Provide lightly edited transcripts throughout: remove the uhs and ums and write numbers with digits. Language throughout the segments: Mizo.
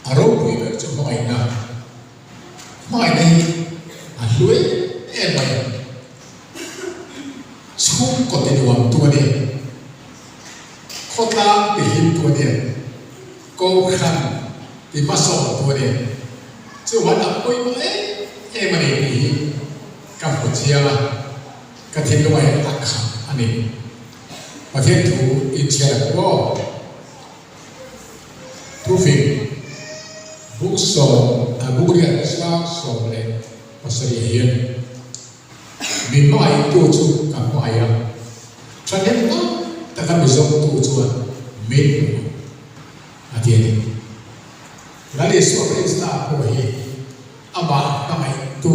A ropui ber chu hmangaihna, hmangaihna hi a hlu em em mai a, chhungkaw ti nuamtu a ni, khawtlang ti hlimtu a ni, kohhran ti hmasawntu a ni. Chuan a pawimawh em em a ni tih hi ka hmu chiang a, ka thinlungah hian a khat a ni. Pathian thu inchhiar ang aw. Thufing, Buk sawm a bukriat sang 17 ah hian mi hmangaihtu chu ka hmangaih a, thahnem tak taka mi zawngtu chuan min hmu a ti a ni. Lal Isua Krista pawh hi amah hmangaihtu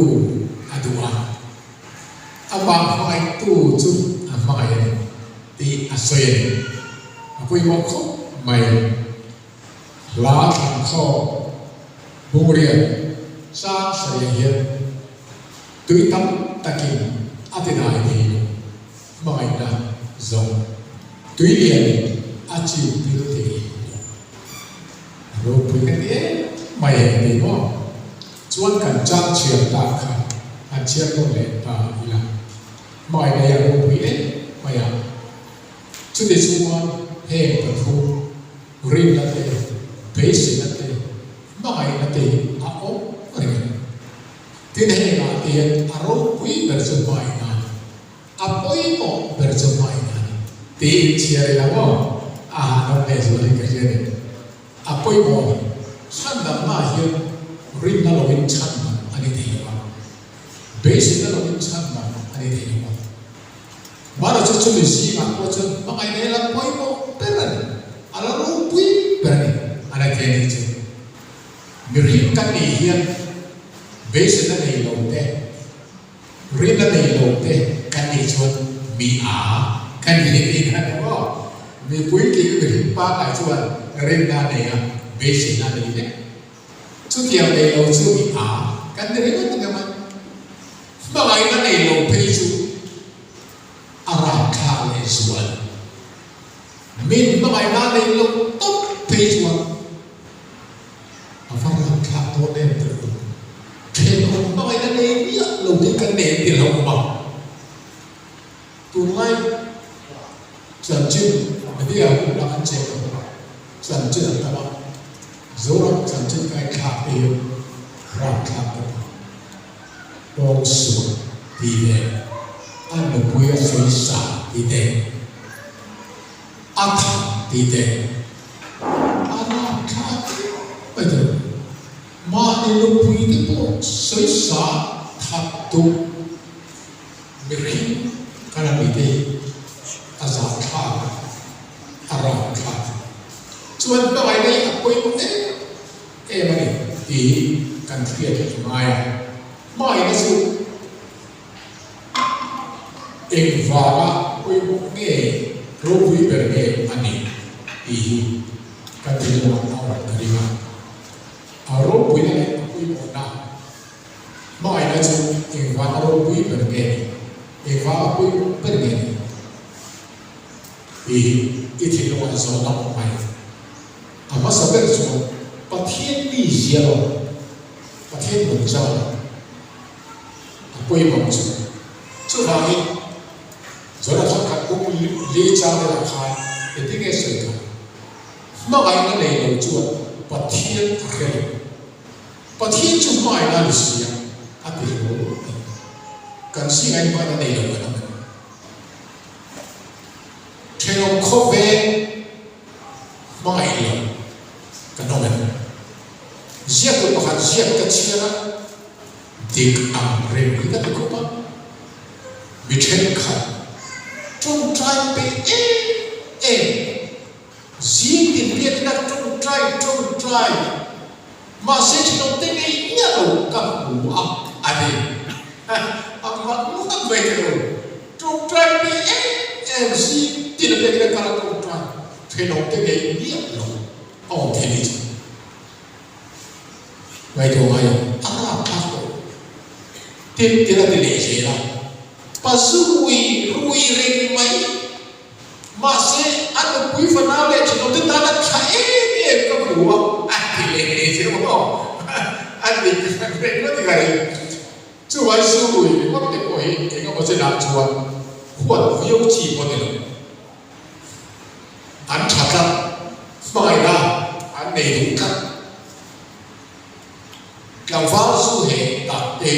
a duh a, amah hmangaihtu chu a hmangaih a ni. Tih a sawi a ni. A pawimawh khawp mai. Hla thlankhawm Bungriat chang sarih hian tui tam takin a ti dai thei lo. Hmangaihna zawng tui lianin a chim pil thei lo. A ropui ka ti em mai heng ti maw? Chuan kan chang chhiar ta kha han chhiar nawn leh ta ila. Hmangaihna hi a ropui em mai a, chuti chuan heng pathum, rinna te, beiseina te, hmangaihna te hi a awm reng a ni. Tin, hengah te hian a ropui ber chu hmangaihna a ni, a pawimawh ber chu hmangaihna a ni tiin chhiar ila maw a hahdam lehzualin ka hria a ni. A pawimawh a ni. Chhandamna hian rinna loin chhandam a ni thei lo a. Beiseina lo in chhan dan a ni thei lo a. Mara chu chumi zingah pawh chuan hmangaihna hi la pawimawh ber a ni, a la ropui ber a ni, a la ti a nih chu. Mihring kan nih hian beiseina nei lo te, rinna nei lo te kan nih chuan mi a kan ni tih kha ni maw? Mipui tih mihring pangngai chuan rinna a nei a, beiseina a nei vek. Chutiang nei lo chu mi a kan ni ringawt ang em a? Hmangaihna nei lo phei chu a rapthlak leh zual. Min hmangaihna nei lo tawp phei chuan a va rapthlak dawn em tih u. Thenawm hmangaihna nei miah lo te kan nei ang tih a lo awm a. Tunlai chanchin media hun la an cheng lo a, chanchin an tam a, Zoram chanchin ngaithlak te hi rapthlak ka ti. Pawngsual tih leh a nupui a sawi sa tih te, a thah tih te a rapthlak mai thei. Mahni nupui te pawh sawi sa that duh. Mihring ka la ni te hi a zahthlak a, a rapthlak. Chuan hmangaihna hi a pawimawh em em a ni tih hi kan hriat a ngai a. Hmangaihna chu engvanga pawimawh nge, ropui ber nge a ni tih hi kan thinlungah a awm ta ring a. A ropuina leh a pawimawhna Hmangaihna chu engvang a ropui ber nge ni? Engvang a pawimawh ber nge ni? Tih hi i thinlungah zawhna awm mai. A hmasa ber chuan Pathian mi zia lo, Pathian nungchang a ni. A pawimawh chu. Chuvangin, Jonathan khat bung li chang velah khan engtin nge sawi kha? Hmangaihna nei lo chuan Pathian a hre lo. Pathian chu hmaina a ni si a, a ti hlawm mai. Kan zingah hian hmaina nei lo kan awm em? Thenawm khawveng hmangaih lo kan awm em? Ziaktu pakhat ziak ka chhiar a, dik ang reng hi ka ti khawp a, mi thenkhat tawngtai pe em em, Zing tin biakin a tawngtai tawngtai, mahse thenawmte ngei miah lo ka hmu a, a ti. A mak ngawt mai ka lo. Tawngtai pe em em zing tin a biakin a kal a tawngtai, thenawmte ngei miah lo a awm thei ni chu. Ngaihtuah ngai a rapthlak tawh. Tin tin a ti leh zel a, pa zui rui reng mai. Mahse, a nupui fanau leh thenawmte tan a tha em em ka hmu a, a ti leh leh chu. tih maw a dik reng reng a ni. Chuvai su rui ringawt te pawh hi eng emaw chenah chuan huat viau chi pawh ni lo. An tha tlat, hmangaihna an nei duh tlat. Tlangval zu heh tak te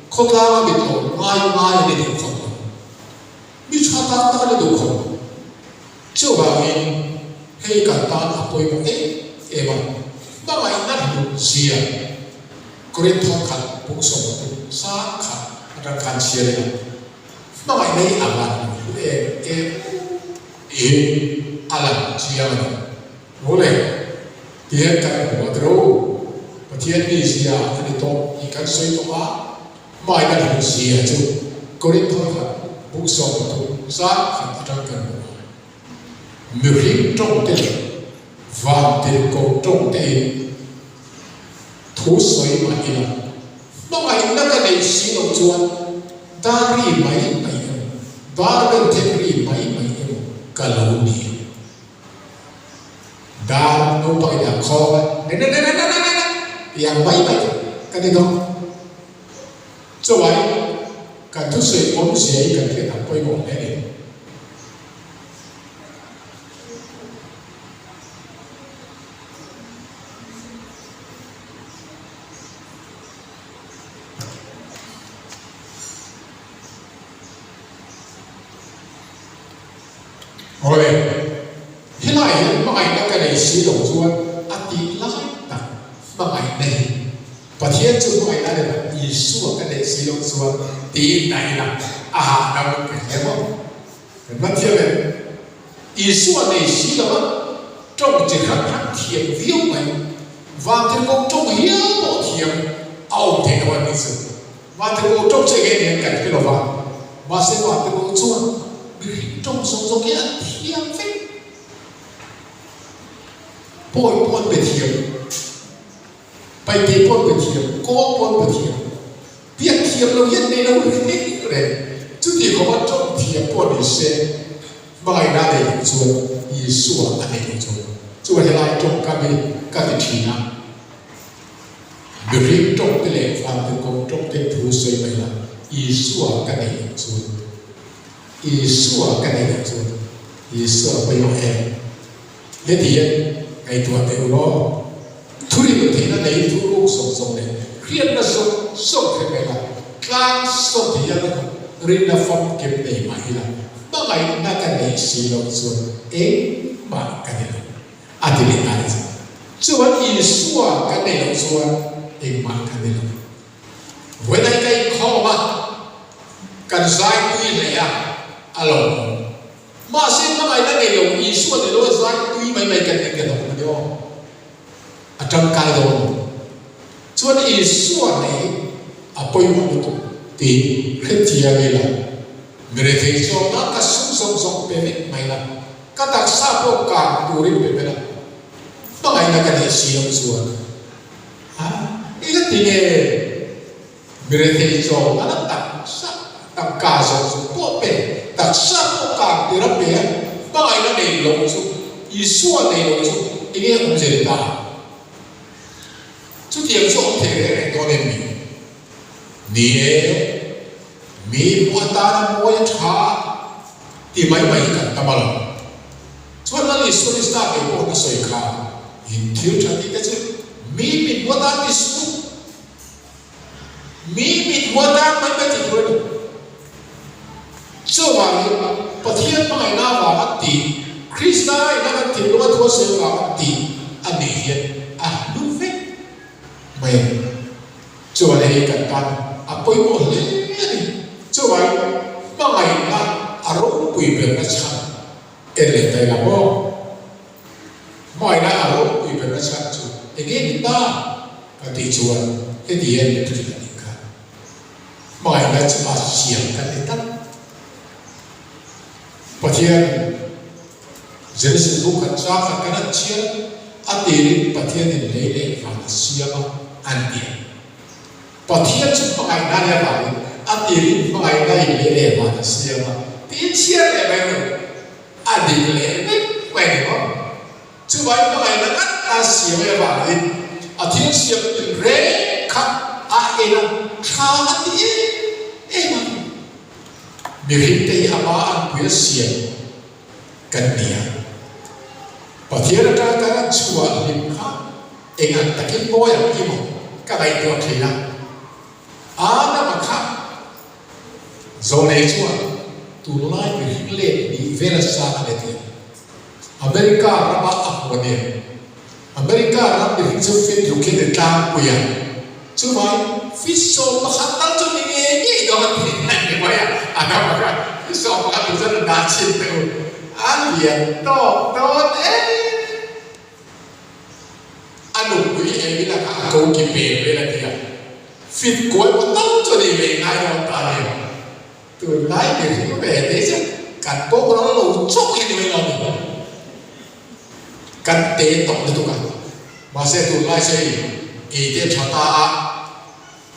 khawtlanga mi tlawm ngai ngai a ni duh khawp lo. Mi tha tak tak a ni duh khawp lo. Chuvangin hei kan tan a pawimawh em em a, hmangaihna hlut zia Korinth khat bung 30 sang khat atang khan chhiar ila, hmangaihna hi a van hlu em em tih hi a lang chiang a ni. Awle, tihian kan hmu a tiro, Pathian mi zia a ni tawh tih kan sawi tawh a, Hmaina hlut zia chu Korinth khat bung 13 zan khat atang kan hmu a. Mihring tawng te leh vantirhkoh tawng tein thu sawi mah ila, hmangaihna ka neih si loh chuan dar ri mai mai emaw, dar bel thek ri mai mai emaw ka lo ni ang. Dar naupang in a khawng a, nenenenenenene tih ang mai mai ka ni dawn. Chuvai kan thusawi awmzia hi kan hriat ang pawimawh hle a ni. Awle, helai hian hmangaihna ka nei si lo chuan a tih lai tak hmangaihna hi Pathian chu hmangaihna leh Isua ka neih si lo chuan tiin na ila a hahdam ka hria maw? Kan hman thiam em? Isua nei si lo a, tawng chi hran hran thiam viau mai. Vantirhkoh tawng hial pawh thiam a awm theih lo a ni chu. Vantirhkoh tawng chu enge nen kan hre lo va, mahse Vantirhkoh chuan mihring tawng zawng zawng hi an thiam vek. Pawi pawh an pe thiam. Paite pawh an pe thiam, kawl pawh an pe thiam. Biak thiam lo hian nei lo reng reng. Chuti khawpa tawng thiam pawh ni se, hmangaihna a nei loh chuan Isua a nei loh chuan chuan helai tawngkam hi ka ti thin a. Mihring tawngte leh vantirhkoh tawngte thu sawi mai la, Isua ka nei loh chuan, Isua ka nei loh chuan, Isua pawimawh em? Heti hian ngaihtuah teh u law, thurin theihna nei thu ruk zawng zawng leh hriatna zawng zawng hre mai la, tlang sawn thei hian a kawp rinna famkim nei mah ila, hmangaihna ka neih si loh chuan engmah ka ni lo, a ti leh ta a ni. Chuan Isua ka neih loh chuan engmah ka ni lo. Vawiin ka inkhawm a, kan zai tui hle a, a lawmawm. Mahse hmangaihna nei lo Isua ni lo a zai tui mai mai kan ning kan awm a ni aw. A tangkai dawn lo. Chuan Isua nei a pawimawh lutuk tih hrethiam ila, mi rethei zawk nan ka sum zawng zawng pe vek mai la, ka taksa pawh kang turin pe bel a, hmangaihna ka neih si loh chuan a ila ti nge? Mirethei chaw nana taksa tangka zawng zawng pawh pe, taksa pawh kang tir a pe a, hmangaihna nei lo chu, Isua nei lo chu enge awm zel ta? Chutiang chu awm thei reng reng dawn em ni? Ni e, mi hmuh atana mawi a tha ti mai mai hi kan tam a lo. Chuan Lal Isua Krista ngei pawh a sawi kha, In thil tha tih te chu mi mit hmuh atan ti suh. Mi mit hmuh atan mai mai tih tur a ni. Chuvangin Pathian hmangaihna avanga tih, Krista ina kan thinlunga thu a sawi avanga tih a nih hian a hlu vek mai a ni. Chuan hei kan tan a pawimawh hle a ni. Chuvangin hmangaihna a ropui berna chhan en leh ta ila maw? Hmaina a ropui berna chhan chu enge ni ta? Ka tih chuan heti hian min hrilh a nih kha. Hmaina chu a siam kan ni tak. Pathian Genesis bu khat chang khat kan han chhiar a tirin Pathianin lei leh van a siam a an ti a. Pathian chu hmangaihna nia vangin a tirin hmangaihna in lei leh van a siam a tiin chhiar leh mai rawh. A dik leh vek mai ni maw? Chuvai hmangaihna ngat a siam avangin. A thil siam tinreng kha a en a, tha a ti em em a. Mihringte hi ama anpui a siam kan ni a. Pathian atanga kan an chhuah hlim kha eng ang takin mawi ang i maw ka ngaihtuah thin a. Adama kha Zawlei chuan tunlai mihring let nih vel a sang a ni ti a. America rama a hmu a nia. America ram mihring chu fit ruk hi ni tlangpui a, chuvangin fit 11 tal chu ni ngei ngei dawn a ti a ni mai a, a dam a kha fit 11 tur chuan a dah chhin teh u, a lian tawk dawn em. A nupui Emila kha a ko ki pek vel a ti a, fit kual maw tal chu a ni ve ngai dawn ta a nia. Tunlai mihring ve te chu kan boral lo chauh hi ni mai lo ni. Kan te tawh lutuk a, mahse tunlai chu hei ei te tha ta a,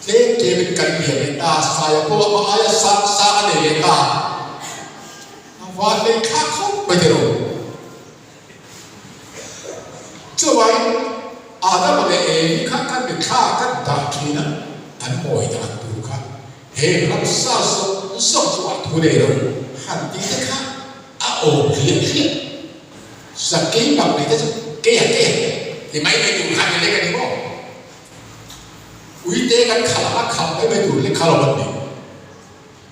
tlem tlemin kan lian leh ta, saia pawh a aia sang sang a nei leh ta, a van leh thlak khawp mai tiraw. Chuvangin Adama leh Evi kha kan mitthla kan dah thin a, an mawi dan tur kha he ramsa zawng zawng chu a thu nei lo han tih te kha a awm hliah hliah. Sakei bak nei te chu keia keia ti mai mai tur kha ni lek a ni maw? Uite kan khalh ang a khalh mai mai tur lek kha lo an ni.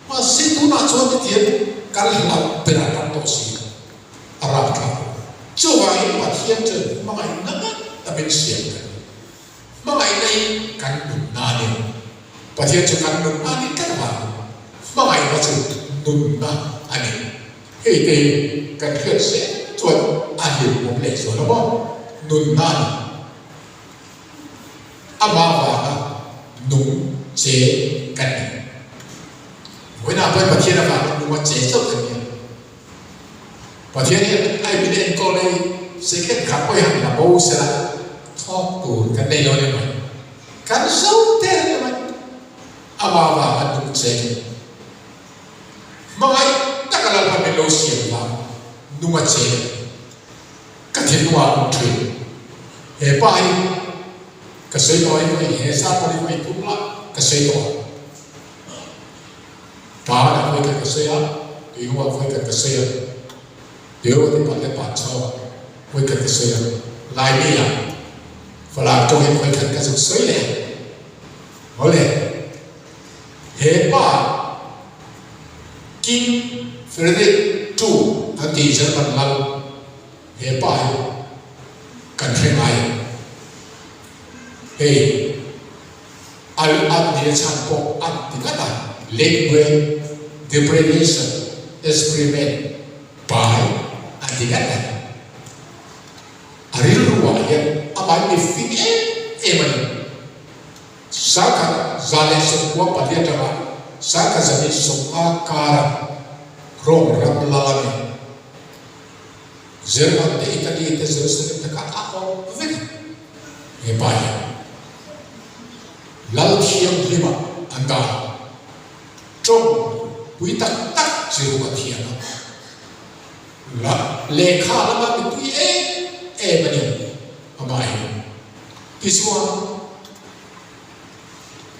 Mahse tunah chuan hetiang kan hlauh berah kan tawh si a. A rapthlak lo. Chuvangin Pathian chuan hmangaihna ngat a min siam kan ni. Hmangaihna hi kan nunna a ni a. Pathian chu kan nunna a ni tlat avangin hmangaihna chu nunna a ni. Hei te hi kan hriat zel chuan a hlimawm leh zual a maw? Nunna a ni. Amah avanga nung che kan ni. Vawiinah pawhin Pathian avanga nunga che chauh kan ni a. Pathian hian a min enkawl hi second khat pawh hi han la bo sela thawk tur kan nei lo a ni mai. Kan zo te a ni mai. Amah avanga nung che kan ni. Hmangaih taka Lalpa min lo siam vang nunga che kan ni. Ka thinlungah a awm thin. He pa hi ka sawi tawh hi vawi he zat pawh hi vawi thum lah ka sawi tawh a. Tan a vawi khat ka sawi a, tuiho ah vawi khat ka sawi a, tuiho te pat leh pat chho vawi khat ka sawi a, Laimi ah Falam tawngin vawi khat ka zuk sawi leh a. Awle, he pa King Frederick ii an tih German lal he pa hi kan hre ngai a, hei Al an nia chhan pawh an ti ngat a, Language Depredation Experiment pai an ti ngat a. A rilru ah hian amah mi fing em em a ni. 1494 atanga 1450 kara Rome ram lal a ni. German te Italy te Jerusalem te kha a awm vek a he pa hian Lal thianghlimah an dah a, tawng pui tak tak chi ruk a thiam a, la lehkha lama mipui em em a ni amah hi. Tichuan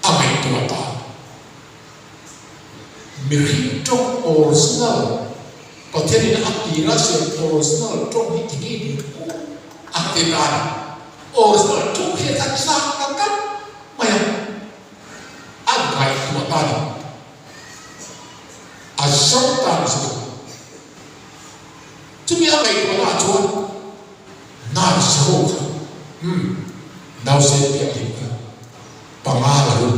a ngaihtuah ta. Mihring tawng original, Pathianin a tira siam original tawng hi enge ni aw a ti ta a ni. Original tawng hi a chak ta tlat mai a, a ngaihtuah ta a ni. A zawng ta a ni chu. Chumi a ngaihtuahna ah chuan nurse ho kha, umm, nausen pianghlim kha panga la ru.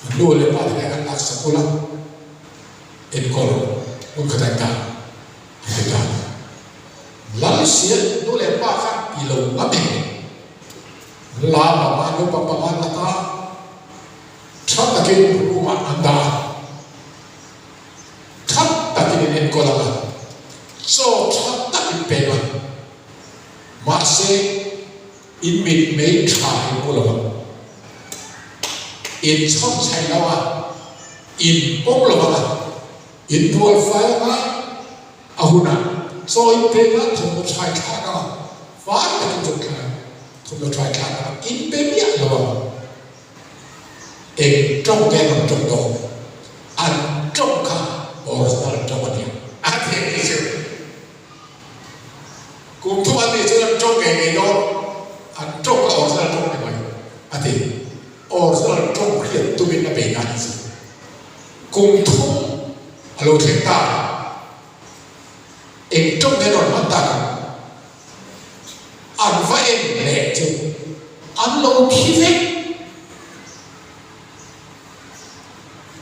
A nu leh pa te nen an lak sak ula, enkawl hmun khat an dah a ti ta. Lal sia nu leh pa kha ti lo ngam em? La panga naupang panga an la ta a, tha takin room ah an dah a, tha takin in enkawl ang a, chaw tha takin pek a, mahse, In mitmei tha in pu lo ang. In chhawm chhaih lo a, in pawm lo ang a, in bual fai ang a, a hunah chaw in peng a, thawmhnaw thlai thlak ang a, fai takin chawp thlai ang. Thawmhnaw thlai thlak a inpe miah lo a, eng tawng nge an rawn tawng dawn? An tawng kha original tawng a nia. A ti a nih chu. Kum thum an nih chuan an tawng ngei ngei dawn, an tawng kha original tawng a ni mai a ti. Original tawng hriat tumin a bei ta a nih chu. Kum thum a lo thleng ta a, eng tawng nge an rawn hman tak ang? An va en leh chu an lo thi vek,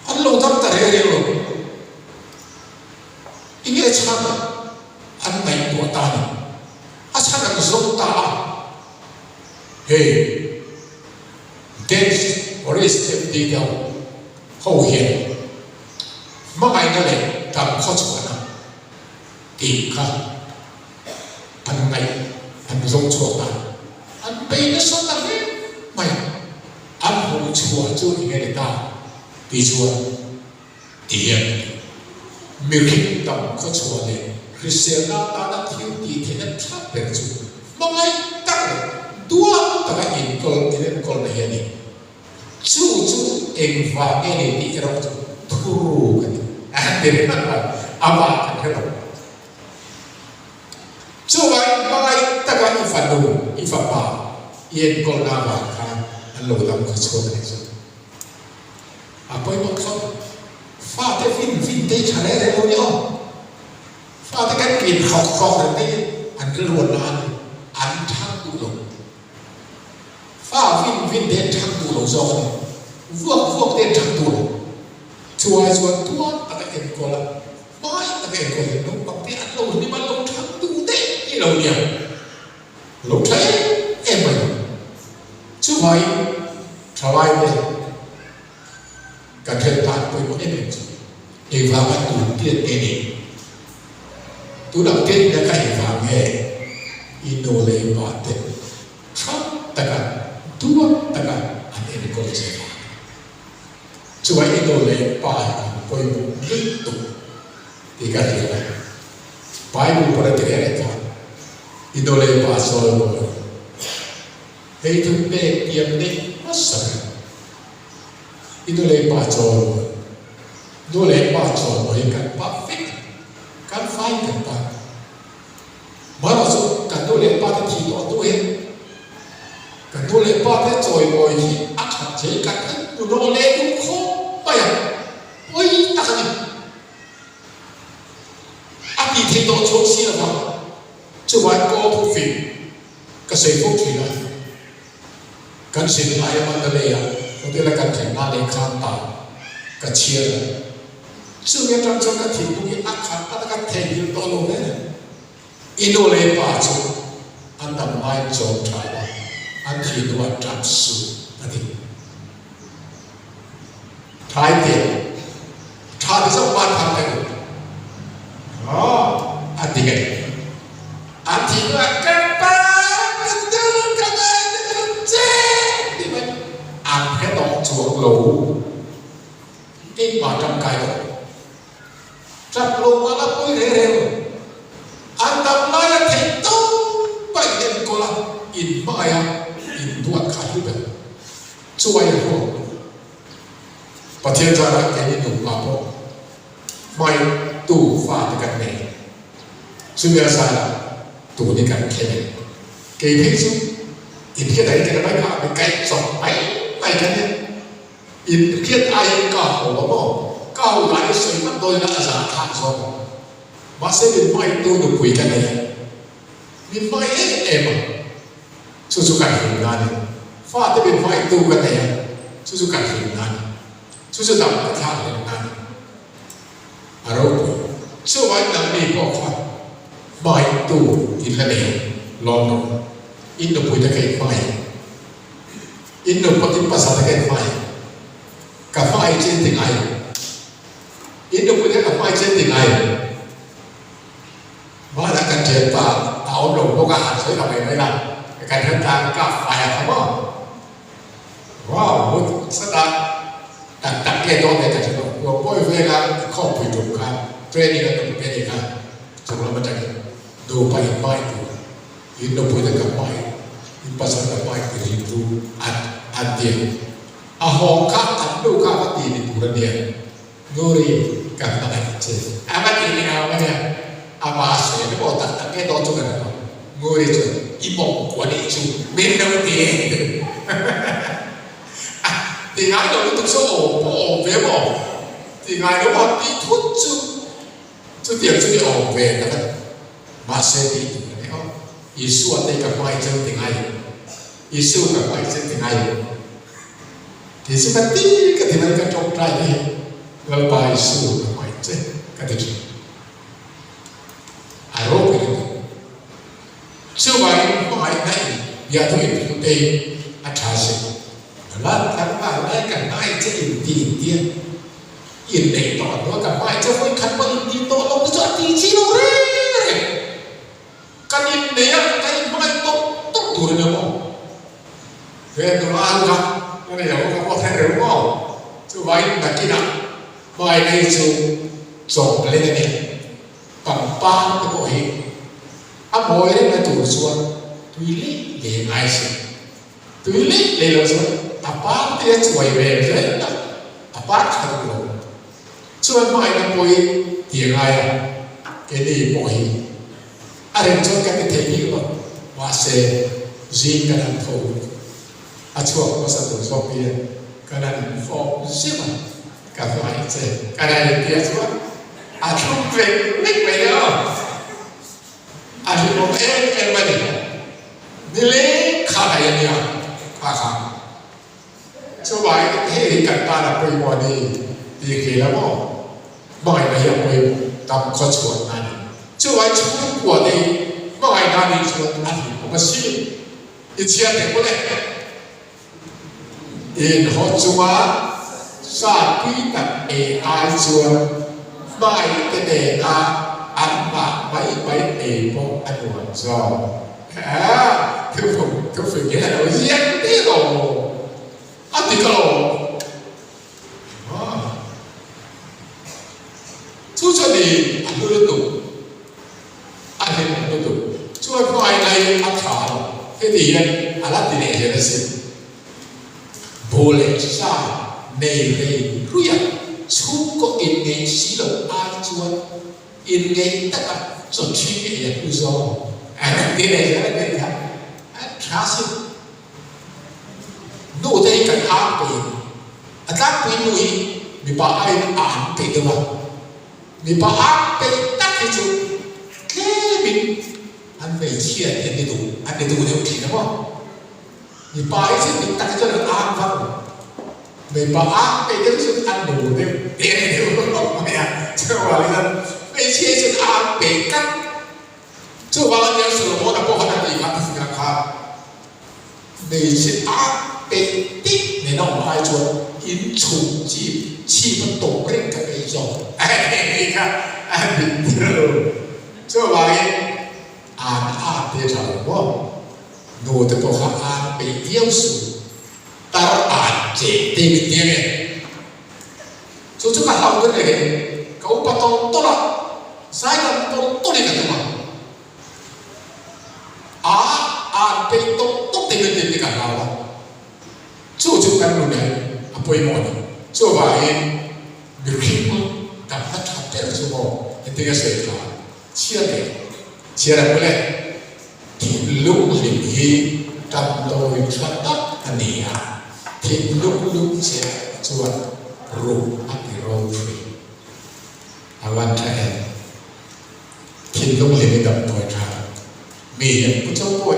an lo dam ta reng reng lo. Enge chhan an ngaihtuah ta ni? A chhan an zawng ta a, hei Dance Horace MD te ho ho hian hmangaihna leh dam khawchhuahna tih kha an ngaih an zawng chhuak ta. An bei nasa ta hle mai a, an hmuh chhuah chu eng nge ni ta tih chuan ti hian a ti. Mihring tam khawchhuah leh hriselna atana thil tih theihna tha ber chu hmangaih tak leh duat taka inkawl inenkawlna hi a ni. Chu chu engvang nge ni tih erawh chu thuruk a ni. A ti ringawt mai, amah kan hre lo. Chuvangin hmangaih taka i fanu, i fapa i enkawlna avang khan an lo dam kha chhuak a nih chu. A pawimawh khawp. Fate fin fin te hi tha reng reng lo ni aw. Fate kan pin hrawk hrawk reng te hi an rilruatna a ni, an thang duh lo. Fa vin vin te an thang duh lo zawk a ni. Vuak vuak te an thang duh lo. Chu ai chuan tuan taka enkawl a, hmai taka enkawl hian naupang te an lo hlim a, an lo thang duh daih hi lo nia. A lo tha em em mai. Chuvangin thalai te kan hriat tan pawimawh em em chu engvanga tun tiat nge ni? Tunah tiatna kha engvang nge i nu leh i pa te tha taka duat taka an enkawl che vang? Chuvang i nu leh pa hi an pawimawh lutuk tih ka hria a. Bible pawh a ti reng reng kha, I nu leh pa sawi maw? Hei thu pek tiam neih hmasa ber. I nu leh pa chawl maw? Nu leh pa chawl maw hi kan pa vek a, kan fai kan pa. Marawh chu kan nu leh pa te thih tawh hnu hian kan nu leh pa te chawimawi hi a that thei kan han hmu nawh leh duh khawp mai a, pawi tak a ni. A tih theih tawh chuang si lova, chuvai kawl thufing ka sawi fo thin a. Kan zin laia Mandalay-a hotel-a kan thlenna lehkha ta ka chhiar a, chumi atang chuan ka thinlung hi a khat a ka theihnghilh tawh lo hle. I nu leh pa chu an dam laiin chawm tha a, an thih hnuah tap suh a ti. Thlai te tha ti zawk ban phar teh u. A ti nge? An thih hnuah ka pa ka nu ka ngai lutuk che ti mai an hre tawh chuang lo. Engmah tangkai tawh lo. Tap lo mah la pawi reng reng lo. An dam laia theih tawp a in enkawl a, in hmangaih a, in duat kha hlu ber. Chuai a hlawk lo. Pathian zarah keini nupa pawh hmai tu fate kan nei. Chumi a zarah tun hi kan khen e. Kei phei chu inhriat ai ka mai kha mi kaih chawp mai mai ka nia. Inhriat aiin ka haw a maw? Ka haw lai hi sawi hman dawn ila a zah thlak zawk. Mahse min hmai tu nupui ka nei a. Min hmai em em a. Chu chu kan hlimna a ni. Fate min hmangaihtu ka nei a, chu chu kan hlimna a ni. Chu chu dam ka thlak hlimna a ni. A ropui. Chuvangin nangni pawh kha hmangaihtu in la nei lawm rawh. In nupuite ka inhmangaih. In nupa in pasal te ka inhmangaih. Ka hmangaih che ti ngai. In nupuite ka hmangaih che ti ngai. Hmanah kan thianpa a awm lo bawk a, han sawi ta mai mai la, kan hre tan ka fai a kha maw? Wow, hut sata tak tak nge dawn nge ka hre lo. Ruangpawi vela khawmpui tum khan training an rawn pe nih kha, chung lam atangin nupa in hmai tur, in nupui te ka hmai. In pasal ka hmangaih ti rilru an an ti a. A haw kha an nu kha a va ti ni tur a nia. Nguri, ka hmangaih che. A va ti ni ang a nia. Amah a sawi a maw tak tak nge dawn chu ka hre lo. Nguri chuan, I mawng kua nih chu min lo ti e. A ti ngai lo lutuk chu awm pawh awm ve maw? Ti ngai lo a tih thut chu chutiang chu ni awm ve tak a ni. Mahse tih tur a ni aw. Isua te ka hmangaih cheu ti ngai lo. Isu ka hmangaih cheu ti ngai lo. Kei chu ka ti ka ti mai ka tawngtai hi Lalpa Isu ka hmangaih che ka ti thin. A ropui lutuk. Chuvangin hmangaihna in biathu in hmu te a tha si. Nula tlangval lai ka hmangaih che in ti in tia. Inneih tawh hnuah ka hmangaih che vawi khat pawh in ti tawh lo te chu a ti chi lo reng reng. Kan inneih a, kan inhmangaih tawp tawp tur a ni maw? He nula ho kha ka nei ho kha pawh theih reuh maw? Chuvangin nakinah hmangaihna hi chu chawp leng a nia. Pangpar te pawh hi a mawi rengna tur chuan tui leh leh ngai si. Tui leh leh lo chuan a par te a chuai ve zel a, a par tha duh lo. Chuan hmangaihna pawhin ti a ngai a, keini pawh hi a rem chuan kan ti thei bik lo. Mahse, zing kan han tho a chhuak hmasa tur zawk hian kan han infawm zeuh a, ka hmangaih che kan han intia chuan a thlum vek vek mai a. A hlimawm em em a ni. Nileng kha daih a nia, kha kha. Chuvangin hei hi kan tan a pawimawh a ni tih khi la maw? Hmangaihna hi a pawimawh tam khaw chhuahna a ni. Chuvangin chhungkua te hi hmangaihna a nih chuan a hlimawm a si. I chhiar thei pawh le. Inhaw chunga sa tui tak ei ai chuan hmangaihte nena an mah mai mai ei pawh a nuam zawk. Aa, thufung, thufing hi a lo ziak hle lo maw? A ti ka lo. Aa, chu chuan i a hlu lutuk, a hlimawm lutuk. Chuan hmangaihna hi a tha lo, heti hian a la ti leh zel asin. Bu leh sa nei rei ruia chhungkaw inngeih si lo ai chuan Inngeih taka chaw ṭhi ei a hlu zawng a ti leh zel a nih kha. A ṭha sin. Nu te hi kan ang peih in a tlangpui nu hi mipa aiin a an peih deuh a. Mipa ang peih tak hi chu tlemin an hmeichhia te an ni duh an ni duh deuh ṭhin a maw. Mipa hi chu dik tak hi chuan an ang vak lo. Mipa ang peih deuh chu an nu deuh te a ni deuh hlawk mai a. Chuvangin chuan hmeichhia hi chuan a ang peih tlat. Chuvang a nia Solomon-a pawh khan a tih khan thufingah khan hmeichhe ang peih tih nena awm ai chuan inchhung chip chhip a tawp reng ka peih zawk a tih kha a dik tirh. Chuvangin an ang te a tha lo maw? Nu te pawh kha an peih viau suh. Tar an cheh te min ti ange. Chu chu ka hlau ber leh he. Ka upa tawlh tawlh a, zai dam tawlh tawlh in ka tum a. A an peih tawlh tawlh te min ti tih ka hlau a. Chu chu kan nun hi a pawimawh a ni. Chuvangin mihring damna tha ber chu maw engtin nge sawi kha chhiar leh chhiar ang ule. Thinlung hlim hi damdawi tha tak a ni a, thinlung lungchhe chuan ruh a ti ropui. A van tha em? Thinlung hlim hi damdawi tha tak. Mi hian Pu Chawpawi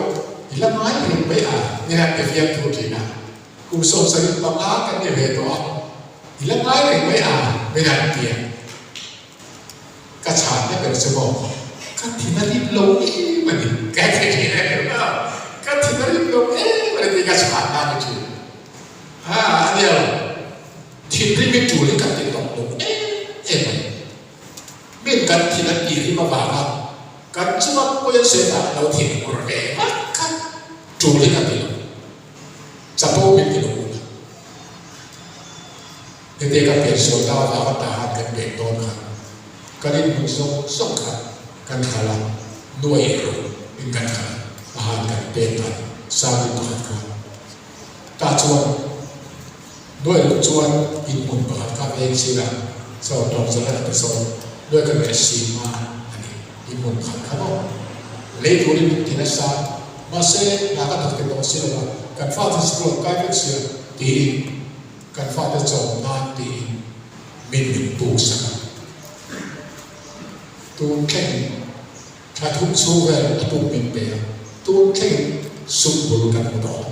i la ngai reng mai a, ni han ti fiam thu thin a, kum 75 kan ni ve tawh a, i la ngai reng mai a, min han ti a. Ka chhan na ber chu maw, ka thin a rim lo em a ni. Ka ti thin a ni maw, ka thin a rim lo em a ni tih ka chhan na a ni thin. Ha, a nia lo, thinrim hi tul hi kan ti tawp lo em em a ni. Min kan thin a tih rim avanga kan chunga pawi an sawi dan lo thin ur ve vak kha tul hi ka ti lo. Chapo min ti lo un a. Hete ka piansual ta avanga tahan kan pek dawn kha kan inhmun zawng zawng kha kan thal a, nuai ro in kan thal a. khan kan pek dan Sangri pakhat khan tah chuan nuai ruk chuan inhmun pakhat kha veng sir a chaw tawng zala ka ti sawn nuai ka leh sim a a ni inhmun pakhat kha maw lei turin min ti nasa mahse hna ka thawk thei tawh si lo a kan fate school an kai vek sia tiin kan fate chawm nan tiin min min puk sak a tun thleng Thla thum chhung vel a pum min pe a, tun thlengin sum bul kan hmu tawh a.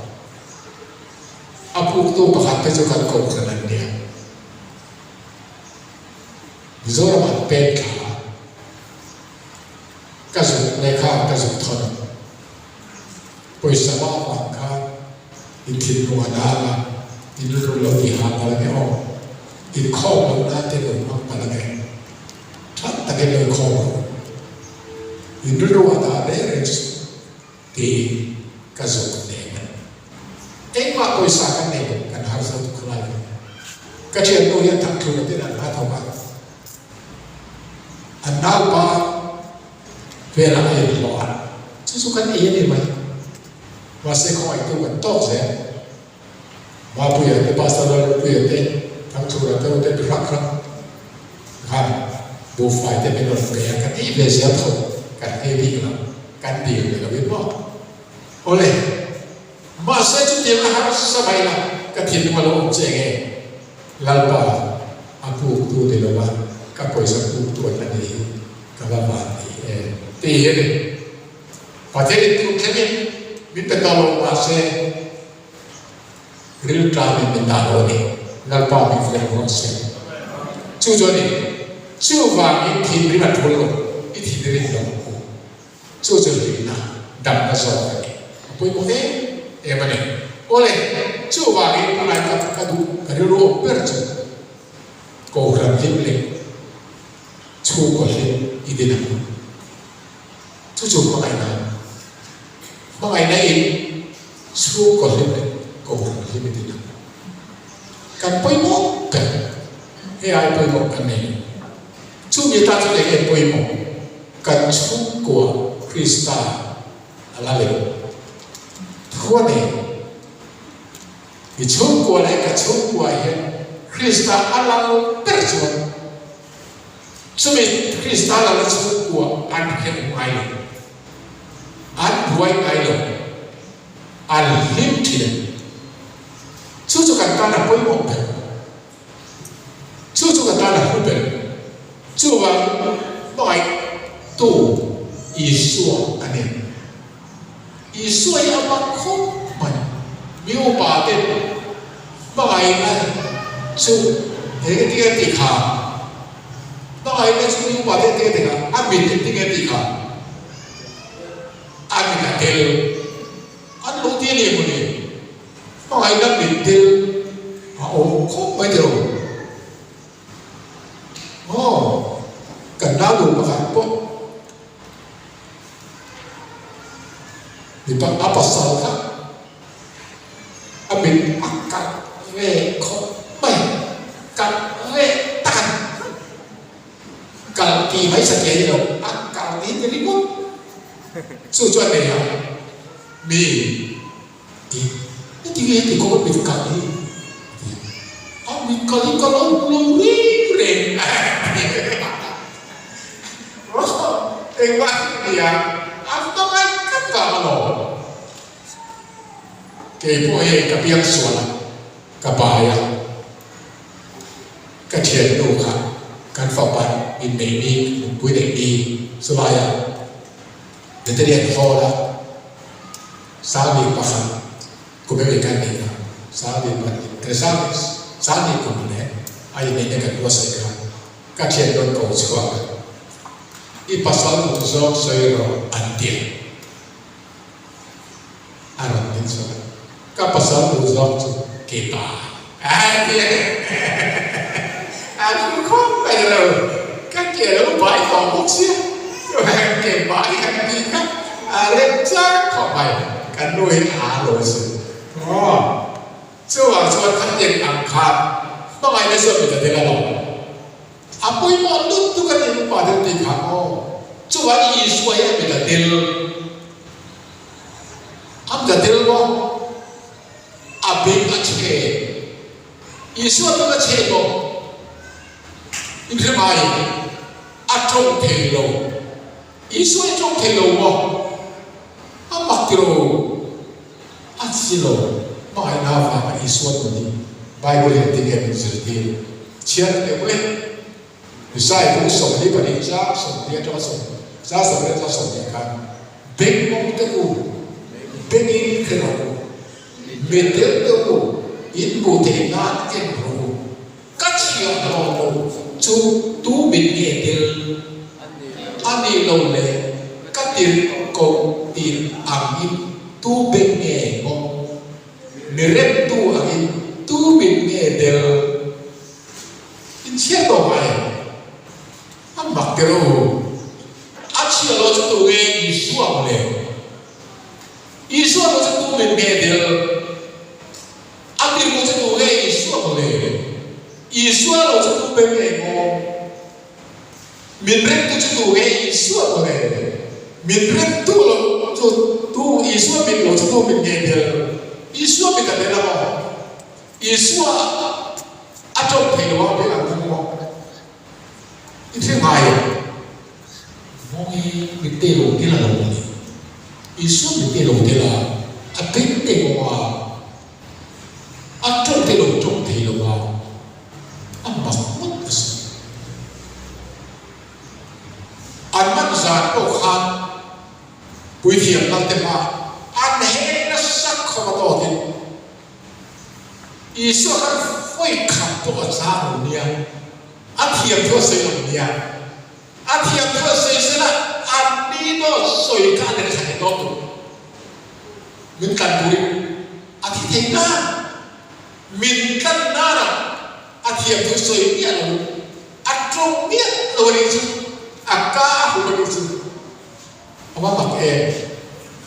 A puktu pakhat te chu kan kohhran an nia. Mizoram an pek thla a, ka zuk lehkha ka zuk thawn a, pawisa va avang khan in thinlung a dang a, in rilru lo ti hah palh ange aw, inkhawm loh nan te lo hmang palh ange. Tha takin lo khawm rawh. In rilru ah dah reng reng suh tiin ka zawh leh mai. Engmah pawisa kan nei lo, kan harsa tuk khalai ve. Ka thiannu hian thangthlura ten an hla thawk a, an naupa velah a inhlawh a, chu chu kan ei a ni mai. Mahse khawngaihtu kan tawk zel. Mapuia te, Pastor Lalrupuia te, Thangchhura te ute mi hrang hrang khan buhfai te min rawn pe a, ka tih ve zel tho, kan ei bik lo, kan dil ve lo in maw? Awle, mahse chutiang a harsa mai la, ka thinlung a lo awm che nge? Lalpa, a puktu ni lova ka pawisa puktu an la ni hi ka va van ni em? Tih hi a ni. Pathian in tun thlengin min pe tawh lo mahse rilṭam in min dah lo a ni. Lalpa min fek rawh se. Chu chu a ni. Chuvangin thinrim a ṭul lo, i thinrim lo ang u. Chu chu hlimna, damna zawk a ni. A pawimawh em em a ni. Awle, chuvangin tunlai ka ka duh, ka rilru awm ber chu Kohhran hlim leh chhungkaw hlim i din ang u. Chu chu hmangaihna, hmangaihna in chhungkaw hlim leh kohhran hlim i ti ang. Kan pawimawh ber, hei ai pawimawh kan nei lo. Chumi atan chuan eng nge pawimawh? Kan chhungkua Krista a la lem thu a nei. I chhungkua leh ka chhungkua hian Krista a lal ber chuan Chumi Krista lal chhungkua an hrem ngai lo, an buai ngai lo, an hlim thin a ni. Chu chu kan tan a pawimawh ber, chu chu kan tan a hlu ber. Chuvangin hmangaihtu Isua a ni. Isua hi a mak khawp mai. Mi upa ten hmangaihna chu engtin nge tih kha? Hmangaihna chu mi upa ten engtin nge tih kha? A mit engtin nge tih kha? A mit a tel. An lo ti a ni mawni? Hmangaihna mit tel a awm khawp mai tiraw? Aw, kan nau pakhat pawh Mipa a pasal kha a mit a kalh ve khawp mai, kalh ve tak a ni. Kalh tih mai sa thei lo, a kalh hi ti ringawt. Chu chu a nei a, mi i heti nge heti khawp a mit kalh hi a ti a. A mit kalh hi ka lo hmu lo reng reng a ti a. Engmah hi ka nia, a hmangaih tlat vang alawm. Kei pawh hei ka piang sual a, ka bai a, ka thiannu kha kan fapa inneih ni, nupui neih ni chulaia Veterinary Hall-a Sangni pakhat kum emaw kan neih a, Sangni pahnih, Sangni kum leh a inneihna kan buatsaih kha. Ka thian rawn ko chhuak a, I pasal duh zawng sawi rawh an ti a. A rawn ding chhuak a, Ka pasal duh zawng chu kepa a ti a. A thu khawp mai lo, ka ke lo bai tawh bawk sia, chuan kepa hi an ti kha a rem chak khawp mai, kan nu hi a lo zir. Aw. Chuvang chuan a eng ang khan hmangaihna chuan mit a tel a lo. A pawimawh lut tuk a ni upa deuh tih kha aw. Chuvang Isua hi a mit a tel. A kut a tel maw? A beng a chhe. Isua beng a chhe maw? In hre ngai? A tawng thei lo. Isua i tawng thei lo maw? A mak tiro. A chi lo. Hmangaihna avanga Isua nun hi Bible hian tinge min zirtir? Chhiar teh u le. Isaiah bu 22 chang 20 atanga sawm chang 20 atanga 20 khan, Beng mawng te u, bengin hre rawh u, mitdel te u, in hmuh theih nan en rawh u, ka thiamhlawm lo chu tu mit nge tel a nih lo le ka tirh koh tirh angin tu beng nge mawng, mi remtu angin tu mit nge tel. In chhiat tawh ngai em? A mak tel u. A chhiat lo chu tu nge Isua maw le? Isua lo chu tu min nge tel? A tirhmu chu tu nge Isua maw le? Isua lo chu tu beng nge maw? Min remtu chu tu nge Isua maw le? Min remtu lo chu tu Isua mit lo chu tu min nge tel? Isua mit a tel a maw? Isua a tawng thei lo a, beng an hmang maw? I thil ngai em? Hmawng hi mitte lo tel a lo a ni. Isua mitte lo tel a, a beng te maw a, a tawng te lo tawng thei lo a, a mak ngawt a si. An man zan pawh khan puithiam lalte hma an heng nasa khawp a tawtin, Isua khan vawi khat pawh a chang lo nia, a thiam thu a sawi lo nia. A thiam thu a sawi sela an ni dawt sawi kha a let thla leh dawt tur. Min tlan turin a thi thei nan, min tlan nana a thiam thu sawi miah lo, a tawng miah lo a nih chu, a ka a hup a nih chu. A va mak em!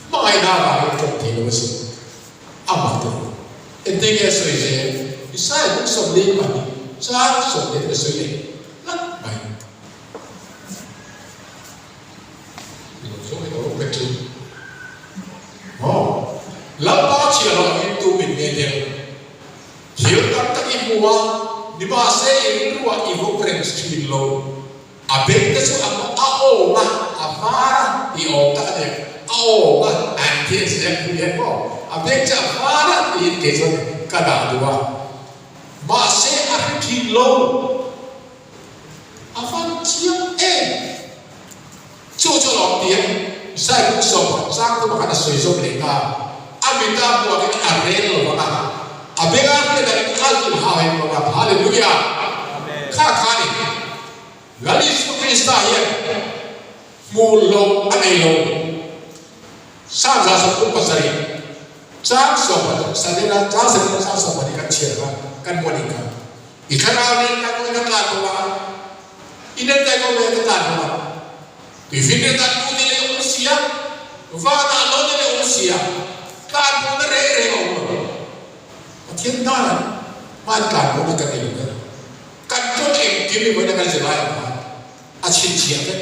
Hmangaihna avangin a tawng thei lo a sin. A mak tawh lo. Engtin nge a sawi zel? Isaiah buk 42 chang 20 a sawi leh tlat mai. Lo zawng hi ka lo pet thin. Maw? Lalpa chhiah loh angin tu min nge deuh? Thil tam tak i hmu a, nimahse i rilruah i vawm reng thin lo. A beng te chu a a awm a, a var a tih awm tak a ni. A awm a, an tih a ziak pui hian maw? A beng chu a var a tiin kei chuan ka dah duh a. Mahse a hre thin lo. A van chiang em! Chu chu a lawm ti a, Zai buk 10 chang tu pakhat a sawi zawm leh ta. A mita hmuakin a rel lo vang a, a benga hriat angin a zilh hau hek lo vang. Hallelujah! Kha kha ni. Lal Isua Krista hian hmuh loh a nei lo. Psalm 37 chang 10 Salena chang 10 chang 10 kan chhiar kha kan hmuh a nih kha. I thlarau nen kan kawng in a tlan bawk a, i nen kai kawng nen ka tlan bawk a. Tuifinriat ah tu te leh awm sia, van ah lo te leh awm sia, tlan bawhna reng reng a awm lo. Pathian hnan hmain tlan bawhna kan nei lo kher. Kan tawng engkim i vawiin a kan zirlai ang khan a chhinchhiah vek.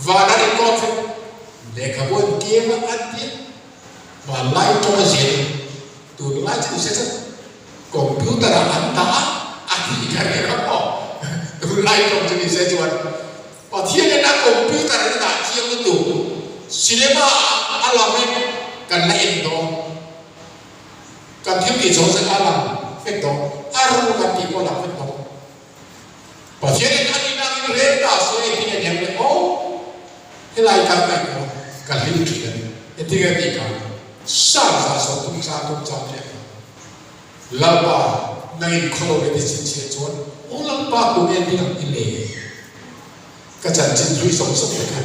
Van a record vek. Lehkhabu an kem a, an ti a. Hmanlai tawng a zir a, tunlai chu nise chuan computer ah an dah a, a tih kha nih kha maw? Tunlai tawng chu nise chuan Pathian in a computer in a dah chiang lutuk, cinema ah a lang in kan la en dawn, kan thil tih zawng zawng a lang vek dawn, a ru kan tih pawh a lang vek dawn. Pathian in a nihna angin rel ta se engtin nge niang le aw? Helai kan ngaihtuah ka hlim thin a ni. Engtin nge tih ka Psalm 130 chang tum chang teh ang. Lalpa, nangin khawlo leh tichhinchhiah chuan aw Lalpa tu nge ding ang i le? Ka chanchin hlui zawng zawng te kha,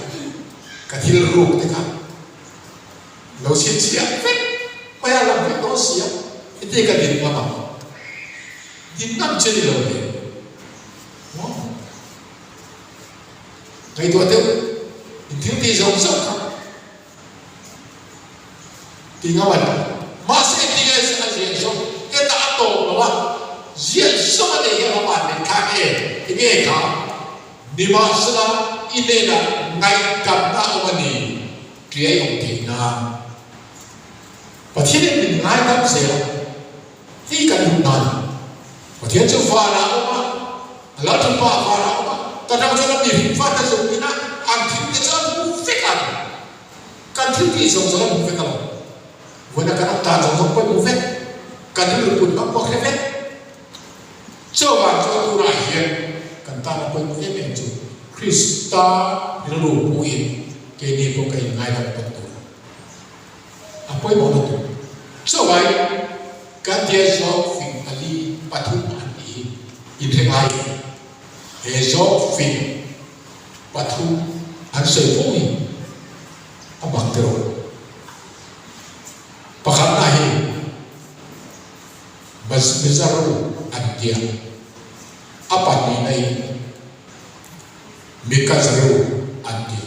ka thil ruk te kha lo chhinchhiah vek mai a lang vek dawn sia, heti ka din ngam ang. Din ngam che ni lo le. Maw? Ngaihtuah deuh in thil tih zawng zawng kha ti ngam a ni. Mahse tinge a ziah zawng hetah a tawp lo a, ziah zawng a neih hian a van min thlak em? Tinge kha? Nimahsela i hnenah ngaihdamna a awm a ni, ṭiai awm theih nan. Pathianin min ngaidam zel a, hei kan duh dan a ni. Pathian chu vanah a awm a, a Lalṭhupa vanah a awm a, ka dang chuan a mihring fate zawng ina an thil te chu a hmu vek a ni. Kan thil tih zawng zawng a hmu vek a lo. Vawiina kan awm dan zawng zawng pawh a hmu vek. Kan rilru put hmang pawh a hre vek. Chuvang chuan tunah hian kan tana pawimawh em em chu Krista rilru puhin keini pawh ka inngaidam tawh tur a. A pawimawh lutuk. Chuvangin kan tia zawk fing pali pathum an tih hi inhre ngai em? He zawk fing pathum an sawi fo hi a mak tiraw? Pakhatna hi. Mizaru an tia. A pahnihna in Mikazaru an ti.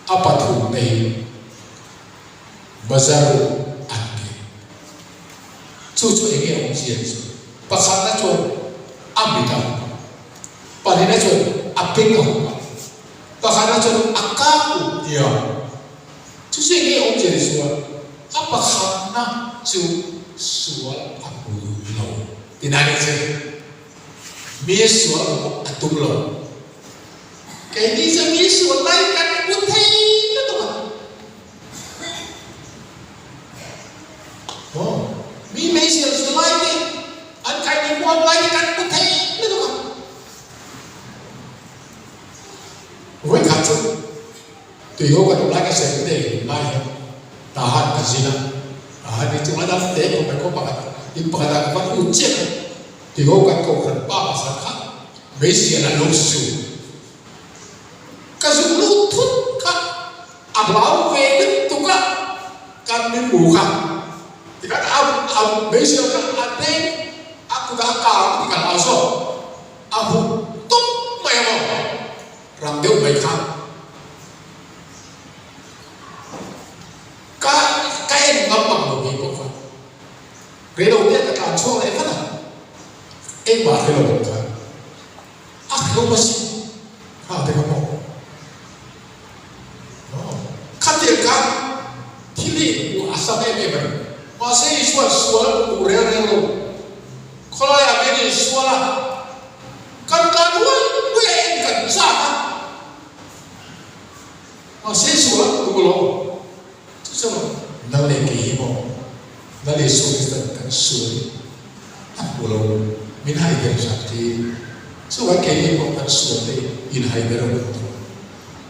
A pathumna in Mazaru an ti. Chu chu enge awmzia chu? Pakhatna chuan a mit a hup a, pahnihna chuan a beng a hup a, pakhatna chuan a ka hup tia. Chu chu enge awmzia ni chuan a pakhatna chu sual a hmu duh lo tina ni che. Mi sual hmuh a tum lo. Keini chu mi sual lai kan hmu thei lutuk a. Maw? Mi meizial zu lai te, an kaini huam lai te kan hmu thei lutuk a. Vawikhat chu Tuiho kan awm lai ka sawi te hun lai hian Tahan ka zin a, Tahan hi chu a dang te khawp mai khaw pakhat in pakhat ah ka va lut chiah a, Tuiho kan kohhran pa pakhat kha meizial an lo su ka zuk lut thut kha a hlau ve lutuk a kan min hmu kha tikhan a a meizial kha a deng a kutah a kang tih ka hlau zawk a huh tawp mai a maw. Rang deuh mai kha ka ka en ngam bang lo ngei pawh kha reilo te ka tlan chhuak leh vat a, engmah hre lo ang khan a hrehawm asin kha te kha maw khatiang khan thil hi hmuh a sam em em a ni mahse Isua'n sual duh reng reng lo khawlaiah men in sual a. Kan tlan huai huai a en kan chak a, mahse sual a duh lo. Chu chuan nang leh kei hi maw Lal Isua Kristan kan sual hi a hmu lo, min haider zat hi. Chuvang keini pawh kan sual te inhaider a hun tawh.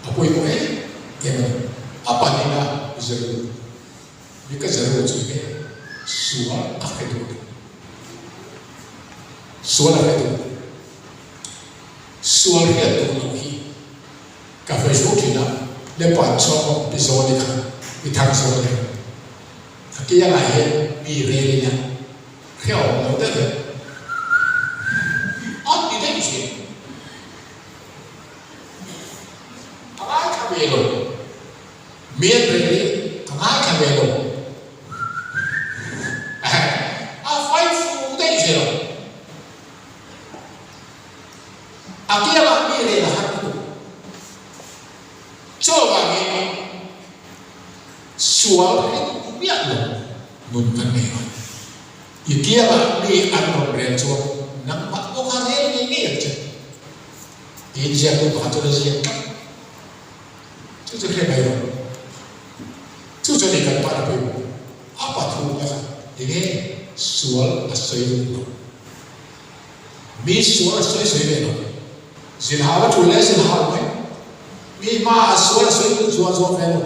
A pawimawh em em a ni. A pahnihna zir Mi ka zero chu nge sual a hre duh lo. Sual a hre duh lo. Sual hriat duh loh hi ka hre fo thin a, Lepan chhuak bawk pi Zawni kha, pi Thang Zawni kha. A kiangah hian mi rel ila hrehawm lo deuh hian a ti daih thin. A ngaithla ve lo. Mian reng hi a ngaithla ve lo. A fai fu daih zel a. A kiangah mi rel a har lutuk. Chuvangin sual hi duh miah lo nun kan nei a. I kiangah mi an rawn rel chuan nangmah pawh kha rel ngei ngei ang che. Tiin ziaktu pakhat chuan a ziak tlat. Chu chu hre mai rawh. Chu chu ni kan pa na pawimawh. A pa thu a kha enge sual a sawi duh lo. Mi sual a sawi sawi ve lo. Zilhau a tul leh zilhau mai. Mi hma a sual a sawi duh zuah zuah ve lo.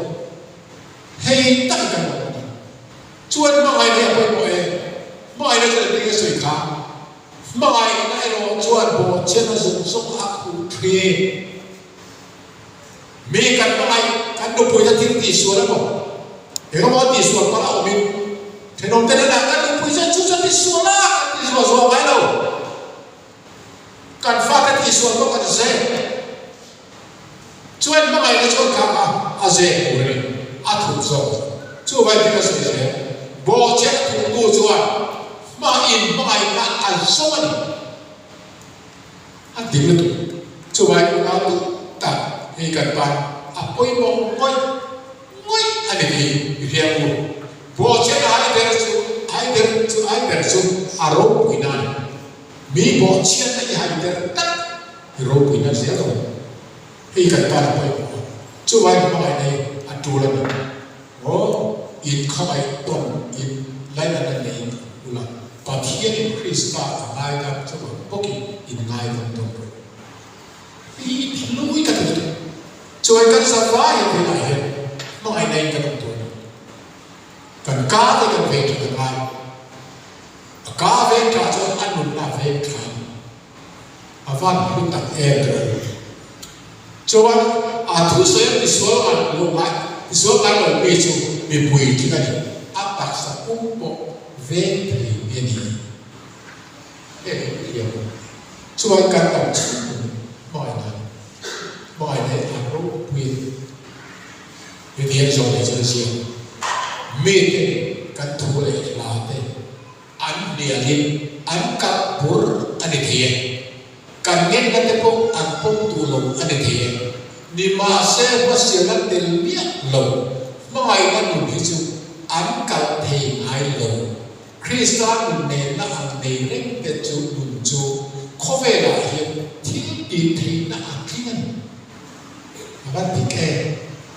Hei tak hi kan mamawh a ni. Chuan hmangaihna hi a pawimawh e. Hmangaihna chuan engtin nge sawi kha? Hmangaihna erawh chuan bawhchhiatna zawng zawng a khuh thin. Mi kan hmangaih, kan nupuina thil tihsual emaw, engemaw tihsual palh a awmin, thenawmte hnenah kan nupui chuan chu chuan tisual a kan ti zuah zuah ngai lo. Kan fate tihsual pawh kan zep. Chuan hmangaihna chuan kha kha a zep tur a ni, a thup zawk. Chuvai thil a sawi zel. Bawhchhiat thuptu chuan hmain hmangaihna a zawng a ni. A dik lutuk. Chuvai unau duh tak hei kan tan a pawimawh ngawih ngawih a ni tih i hria u. Bawhchhiat a hai. ber chu a ropuina a ni. Mi bawhchhiatna i haider tlat i ropuina zel lo. Hei kan tan a pawimawh a, chuvai hmangaihna hi a tul a ni. Aw, inkhawngaih tawn in lainatna neiin awm ula, Pathianin Krista a ngaidam chu ang bawkin in ngaidam tawn rawh. Hei hi thinlungui ka ti lutuk. Chuan kan zavai hian velah hian hmangaihna in kan awm tur a ni. Kan ka te kan veng tha ta ngai. A ka veng tha chuan a nunna a veng tha a ni. A van hlu tak em ka ti. Chuan a thusawi a tisual ngai lo ngai tisual ngai lo mi chu mipui tling a ni. A taksa pum pawh veng thei a ni. Heng hi hliam a. Chuan kan dam chhung hun hmangaihna a ni. Hmangaihna hi a ropui a ni. Hetiang zawng leh chuan a ziak. Mite kan thu leh hla te an hnialin an kalh bur a ni thei e. Kan ngenna te pawh an pawm duh lo a ni thei e. Nimahse hmasialna tel miah lo hmangaihna nun hi chu an kalh thei ngai lo. Krista nun nenna ang nei reng te chu nun chu khawvelah hian thil tih theihna a tling a ni. A van dik e,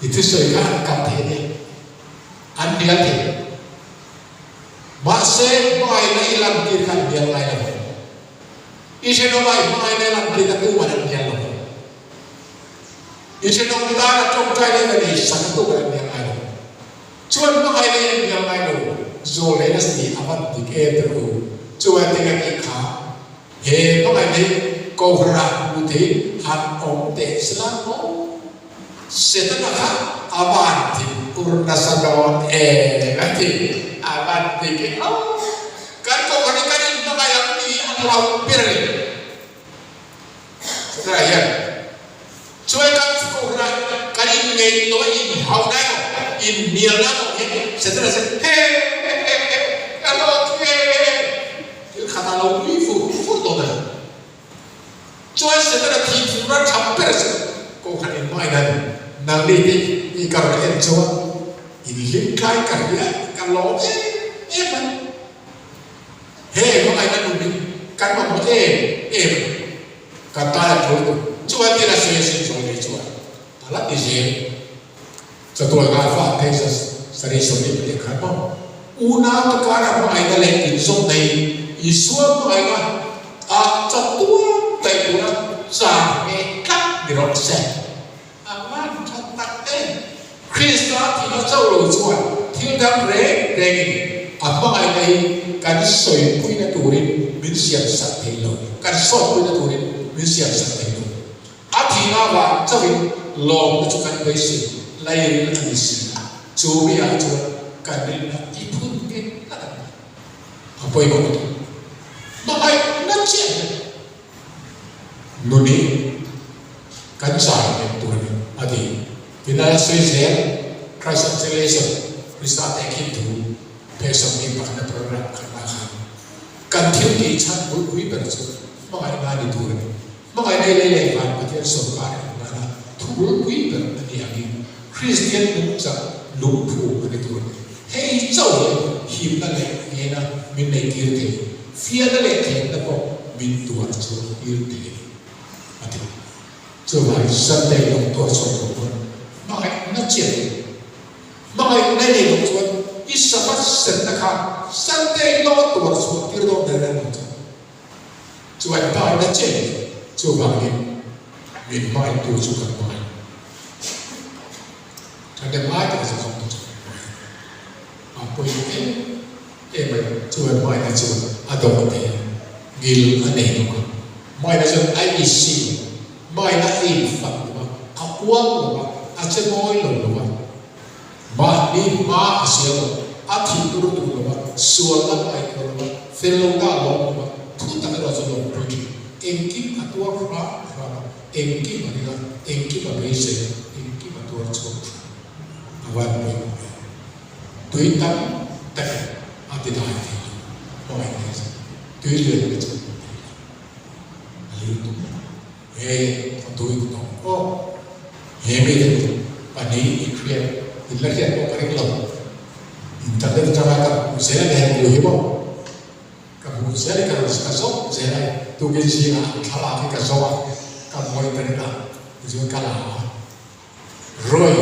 i thusawi kha an kalh thei a nia, an hnial thei. Mahse, hmangaihna i lantir kha an hnial ngai lo ve. I thenawmah i hmangaihna i lantir kha tuman an hnial lo ve. I thenawm tana tawngtai leh va nei sak kha tuman an hnial ngai lo ve. Chuan hmangaihna i an hnial ngai lo, zawl leh nasa tih a van dik em te u. Chuan tinge tih kha he hmangaihna hi Kohhranah hmu thei han awm teh sela maw? Setana kha a van thin ur nasa dawn em a ti, a van dik e aw. Kan Kohhran hi kan inhmangaih ang tih a hlau ber a ni. Setana hian chuai kan Kohhranah kan inngeih lo a, inhauhna emaw, inhnialna emaw hian Setana chuan he he he he ka hlawk he thil khat a lo nui fur fur dawn a ni. Chuan Setana thih fur a tha ber chu Kohhran in hmai dan nangni te i ka rawn en chuan in hlim tlai ka hria ka lawm em em a ni. He hmangaihna nun hi kan mamawh em em a ni. Kan tan a tul tuk. Chuan thil a sawi a sin zawi leh chuan a la ti zel. Chatuan Alpha Texas sarih 24 khan maw unaute kara hmangaihna leh inzawmna hi Isua hmangaihna ah chatuan daih tura char nge tlat ni rawh se. A ngan tha tak em! Krista thihna chauh lo chuan thil dang reng rengin a hmangaihna hi kan sawipuina turin min siamsak thei lo, kan sawtpuina turin min siamsak thei lo. A thihna vang chauhin lawmna chu kan beisei lairil a ni si a, chu miah chuan kan rinna i phun ngei tlat ang. A pawimawh lutuk. Hmangaihna chiah hian nuni kan chai nghet tur a ni, a ti. Tinai a sawi zel, Christ Observation, Krista tehkhin thu, pheisamni pakhatna paragraph khatna khan kan thil tih chhan bulpui ber chu hmangaihna ni tur a ni. Hmangaih nei lei leh van Pathian sawrkar en nana thu bulpui ber a ni angin Kristian nungchang lungphu a ni tur a ni. Hei chauh hian himna leh ngena min nei tir thei, fiahna leh thlenna pawh min tuar chhuah tir thei a ni, a ti. Chuvangin Sunday lawng tuar chhuah tur pawn hmangaihna chiah hi hmangaihna nei loh chuan i Sabbath senna kha Sunday law tuar chhuah tir dawn reng reng lo chu. Chuan hmangaihna che chuvangin min hmangaihtu chu kan hmangaih. Thahnem ngai taka chu zawng tu chu kan hmangaih. A pawimawh em em mai chuan hmangaihna chu a dawh thei a, ngil a nei bawk a. Hmangaihna chuan a insi lo, hmangaihna a infak lo a, a uang lo a, a che mawi lo lo a. Mahni hma a siam lo, a thinur duh lo a, sual a ngaihtuah lo a, fel lo dah lawm lo a, thu tak erawh chu lawm pui thin. Engkim a tuar hram hram a, engkim a ring a, engkim a beisei a, engkim a tuar chhuak thin. A van pawimawh em! Tui tam takin a ti dai thei lo, hmangaih nei chu tui lian te chu a hmu thei lo, a lir tum lo. He a tui ku tawh aw. He mite nu pahnih in hriat in la hriat pawh ka ring lo. Internet atanga ka hmuh zel a ni heng nu hi maw. hmuh zel hi ka rawn ka zawng zel a, tukin zingah an thlalak hi ka zawng a, ka hmu a internet ah tichuan ka la a. Roy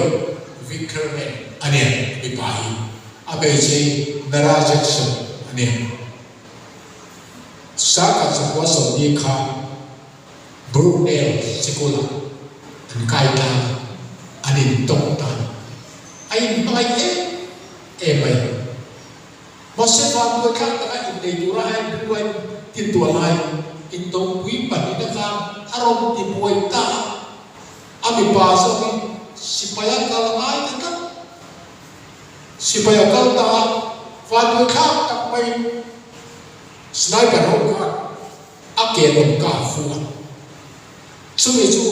Winkelmann a nia mipa hi, a hmeichhe hi Nara Jackson a nia. Sangkhat chhungkua 40 khan Brunel sikulah an kai tlang a, an intawng ta a ni. A inhmangaih em em mai. Mahse vanduai thlak taka innei tura a inbuai tintuah laiin indopui pahnihna khan a rawn tibuai ta a. A mipa zawkin sipai a kal ngai ta tlat. Sipai a kal ta a, vanduai thlak tak maiin sniper ho khan a ke rawn kah fuh a. Chumi chu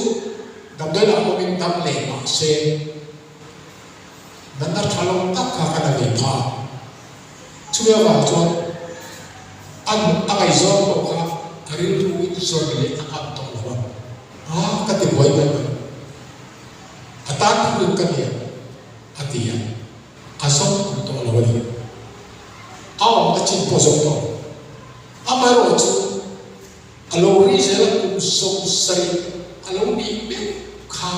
damdawi lah awmin dam leh mah se, natna tha lo tak kha ka na ve phah a. Chumi avang chuan a a ngaihzawng pawh kha a rilruin zawn leh a ngam tawh lo a. A ka ti buai mai mai. A tan phut ka nia a ti a, a zawng tawh lo a ni. A awmna chin pawh zawng tawh lo. Amaherawhchu a lo ri zel a kum 70 a lo nih meuh kha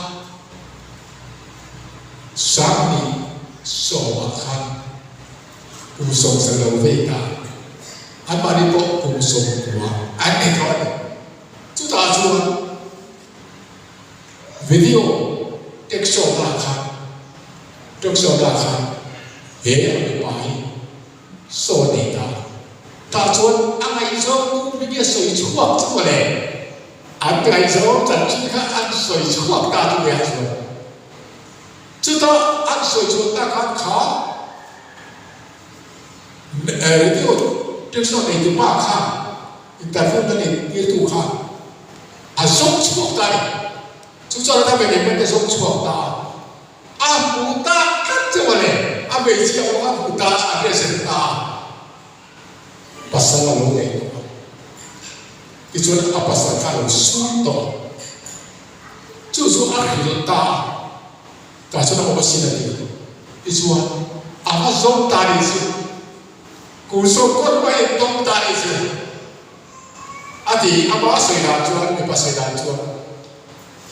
Sanghnih sawmah khan kum 70 lo vei ta anmahni pawh kum 90 an ni tawh a ni. Chutah chuan video teksawmna khan teksawmna khan he a mipa hi saw a nei ta. Tah chuan a ngaihzawng nu hming a sawi chhuak chu mawle. An ngaihzawng chanchin kha an sawi chhuak ta chu nia chuan. Chutah an sawi chhuah tak khan kha radio teksawm neitu pa khan Interview na nei tirtu kha a zawng chhuak ta a ni. Chu chuan a ta hmeichhe hmel te zawng chhuak ta a, a hmu ta tlat che mawle, a hmeichhia pawh kha a hmu ta a, a hriat ta a, pasal a lo nei tawh a, tichuan a pasal kha a lo sum tawh a, chu chu a hrilh ta a, tah chuan a awm asin a ti a, tichuan a va zawng ta a ni chu. Kum sawmkaw hnuai in tawng ta i chu a ti. Ama sawi dan chuan, mipa sawi dan chuan,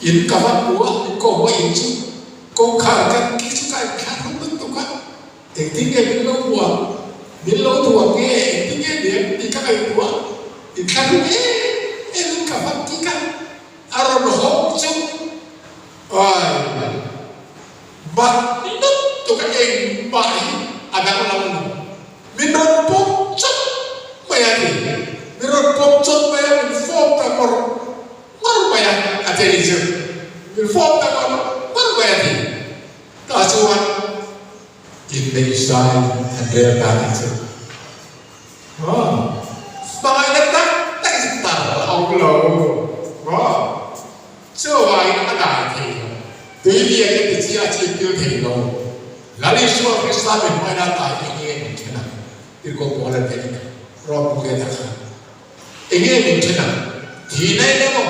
In ka va hmu a, min ko hma in chu kawngkhar ka ki chu ka inthla hlum lutuk a, engtin nge min lo hmu ang, min lo duh ang nge, engtin nge ni ang tih ka ngaihtuah a, inthla hlum em em in ka va kik a, a rawn hawng chu ai. Mak lutuk a engmah hi a danglam lo. Min rawn pawm chawt mai a ti. Min rawn pawm chawt mai a, min fawp ta ngawr ngawr mai a, a ti a nih chu. Min fawp ta ngawr ngawr mai a ti. Tah chuan inneih zai an rel ta a nih chu. Hmangaihna tak tak hi chu tar a awm lo. Chuvangin a dai thei lo. Tui lian in ti chi a chim tir thei lo. Lal Isua Krista min hmaina dai eng nge min then ang? Tirhkoh Paula te in Rom bulian a khan eng nge min then ang? Thihna in emaw,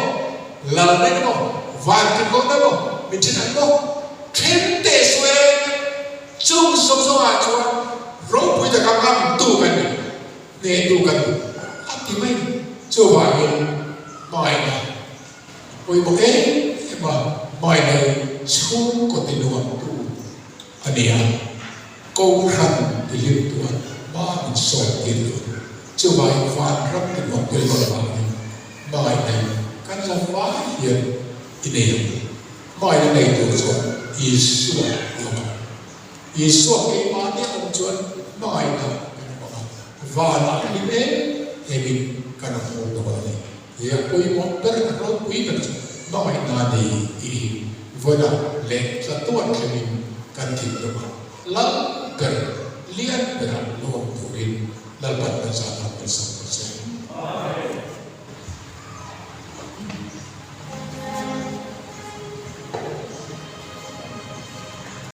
lalna in emaw, vantirhkohna emaw min then ang maw? Then teh suh e! Chung zawng zawngah chuan ropui taka ngamtu kan ni, hnehtu kan ni a ti mai. Chuvangin hmangaihna Pawimawh em em a, hmailei chhungkaw ti nuamtu a ni a, Kohhran ti hlimtu a hma min sawi tir duh a ni. Chuvangin vanram ti nuamtu a nih avangin hmangaihna hi kan za vai hian i nei ang. Hmangaihna nei tur chuan Isua i awm ang. Isua keimahni a awm chuan hmangaihna kan awm ang a, vanah hlim em emin kan awm dawn a ni. He a pawimawh ber a ropui ber chu hmangaihna nei tih hi vawiina leh chatuan thlengin kan thinlung a lal ber lian bera lawm turin Lalpan kan zah dan kan sam.